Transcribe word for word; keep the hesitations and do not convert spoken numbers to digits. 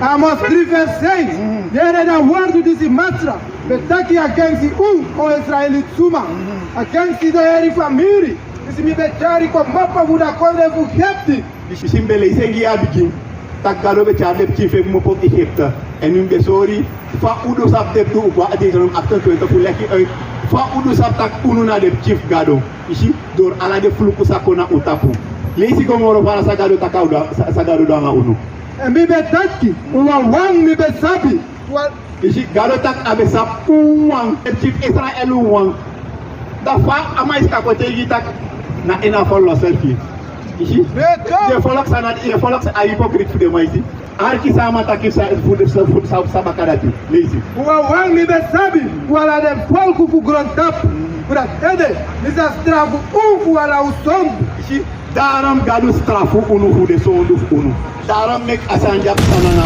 Amos dri vers seis. Yere den wortu disi Masra ben taki agensi un, o Israeliti suma, agensi den heri famiri disi mi ben tyari kon kmopo fu a kondre fu Egipte. Yu si, mi ben leisi en gi yu a bigin, taki Gado ben tyari den pikin fu en kmopo fu Egipte. Èn mi ben sori fa unu sabi den, fu go a Deuteronomium achtentwintig fu leki uit fa unu sabi taki unu na den pikin fu Gado. Yu si, dori ala den fluku sa kon na un tapu. Leisi go moro fara san Gado taki a o du, san, san Gado du nanga unu. Èn mi ben taki, un wawan mi ben sabi. Wan. Yu si, Gado taki a ben sabi un wan, den pikin fu Israel un wan. Dan fa a man e si taki o taigi yu taki na en a verlosser fu yu. Yu si? Yu e folok san, na yu e folok san, a hypocrite fu den man, yu si. Arki san a man taki, san, fu, fu, fu, san, san baka dati. Leisi. Un wawan mi ben sabi, fu ala den folku fu grontapu. Fu dati ede mi sa strafu un fu ala un sondu. Yu si? Daarom Gado strafu unu fu den sondu fu unu. Daarom meki a sani dya psa nanga